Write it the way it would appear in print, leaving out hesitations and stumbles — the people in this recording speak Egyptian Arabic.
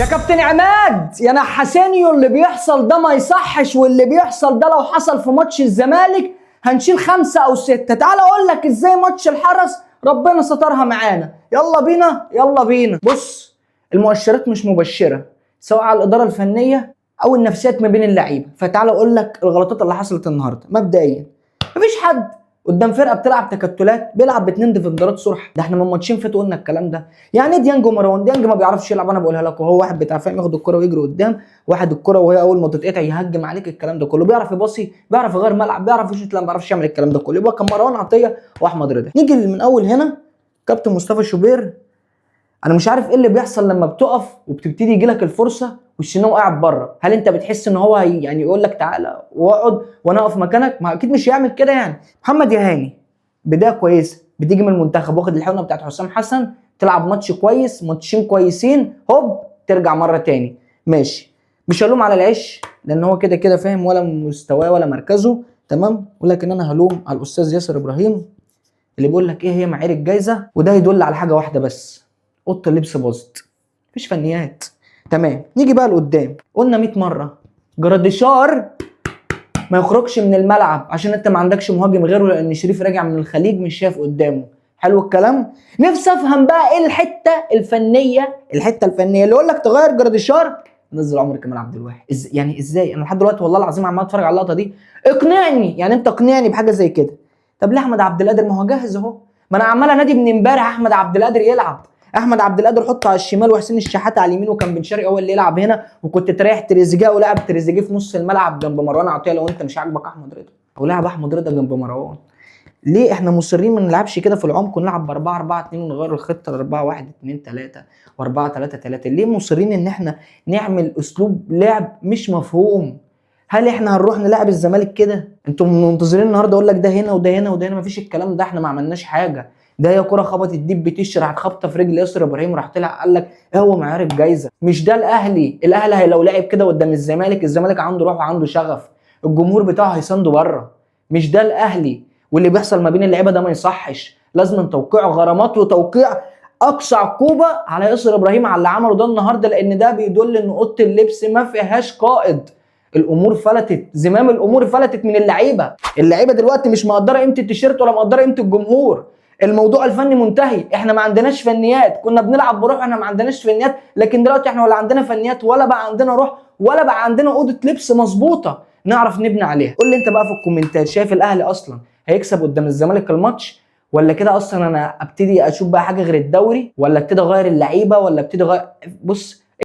يا كابتن عماد يا نحاسينيو، اللي بيحصل ده ما يصحش، واللي بيحصل ده لو حصل في ماتش الزمالك هنشيل 5 أو 6. تعال اقول لك ازاي ماتش الحرس ربنا سترها معانا. يلا بينا يلا بينا. بص، المؤشرات مش مبشرة سواء على الإدارة الفنية أو النفسيات ما بين اللعيبة. فتعال اقول لك الغلطات اللي حصلت النهارده. مبدئيا مفيش حد قدام فرقه بتلعب تكتلات بيلعب باتنين ديفندرات صرح. ده احنا من ماتشين فاتوا قلنا الكلام ده. يعني ديانج ومروان، ديانج ما بيعرفش يلعب، انا بقولها لك، وهو واحد بتاع فاهم، ياخد الكره ويجري قدام، واحد الكره وهي اول ما تتقطع يهجم عليك، الكلام ده كله. بيعرف يباصي، بيعرف يغير ملعب، بيعرف يشوط، لا ما بيعرفش يعمل الكلام ده كله. يبقى كان مروان عطيه واحمد رضا. نيجي من اول هنا، كابتن مصطفى شوبير، انا مش عارف ايه اللي بيحصل لما بتقف وبتبتدي يجي لك الفرصة والشناوي قاعد بره. هل انت بتحس ان هو يعني يقول لك تعالى واقعد وانا اقف مكانك؟ ما اكيد مش هيعمل كده. يعني محمد يهاني بداية كويسة، بتيجي من المنتخب واخد الحقنة بتاعت حسام حسن، تلعب ماتش كويس، ماتشين كويسين، هوب ترجع مرة تاني. ماشي، مش هلوم على العش لان هو كده كده فاهم ولا مستواه ولا مركزه، تمام. ولكن انا هلوم على الاستاذ ياسر ابراهيم اللي بيقول لك ايه هي معايير الجايزة، وده يدل على حاجة واحدة بس، اوضة اللبس باظت، مفيش فنيات. تمام، نيجي بقى لقدام. قلنا 100 مرة جراديشار ما يخرجش من الملعب عشان انت ما عندكش مهاجم غيره، لان شريف راجع من الخليج مش شايف قدامه. حلو الكلام. نفسي افهم بقى ايه الحتة الفنية، الحتة الفنية اللي يقول لك تغير جراديشار نزل عمر كمال عبد الواحد. يعني ازاي؟ انا لحد دلوقتي والله العظيم عمال اتفرج على اللقطة دي. اقنعني، يعني انت اقنعني بحاجة زي كده. طب ليه احمد عبد القادر؟ ما هو جاهز اهو. ما انا عمال انادي من امبارح احمد عبد القادر يلعب، احمد عبد القادر حطه على الشمال وحسين الشحات على اليمين، وكان بن شرقي هو اللي يلعب هنا، وكنت تريح تريزيجيه ولاعب تريزيجيه في نص الملعب جنب مروان عطية لو انت مش عاجبك احمد رضا، او لاعب احمد رضا جنب مروان. ليه احنا مصرين ما نلعبش كده في العمق ونلعب ب 4 4 2 ونغير الخطة ل 4 1 2 3 و4 3 3؟ ليه مصرين ان احنا نعمل اسلوب لعب مش مفهوم؟ هل احنا هنروح نلعب الزمالك كده؟ انتم منتظرين النهارده اقول لك ده هنا وده هنا وده هنا؟ مفيش الكلام ده، احنا ما عملناش حاجة. ده هي كرة خبطت ديب بتش، راحت خبطه في رجل ياسر ابراهيم، راح طلع قال لك ايه هو معيار الجايزة؟ مش ده الاهلي. الاهلي لو لعب كده قدام الزمالك، الزمالك عنده روح وعنده شغف، الجمهور بتاعه هيسنده بره. مش ده الاهلي. واللي بيحصل ما بين اللعيبة ده ما يصحش، لازم توقيع غرامات وتوقيع اقصى عقوبه على ياسر ابراهيم على اللي عمله ده النهارده، لان ده بيدل ان اوضة اللبس ما فيهاش قائد. الامور فلتت، زمام الامور فلتت من اللعيبة. اللعيبة دلوقتي مش مقدره قيمة التيشيرت ولا مقدره قيمة الجمهور. الموضوع الفني منتهي، احنا ما عندناش فنيات. كنا بنلعب بروح، احنا ما عندناش فنيات، لكن دلوقتي احنا ولا عندنا فنيات ولا بقى عندنا روح ولا بقى عندنا اوضة لبس مظبوطة نعرف نبني عليها. قول لي انت بقى في الكومنتات، شايف الاهلي اصلا هيكسب قدام الزمالك الماتش ولا كده؟ اصلا انا ابتدي اشوف بقى حاجة غير الدوري، ولا ابتدي اغير اللعيبة، ولا ابتدي اغير؟ بص،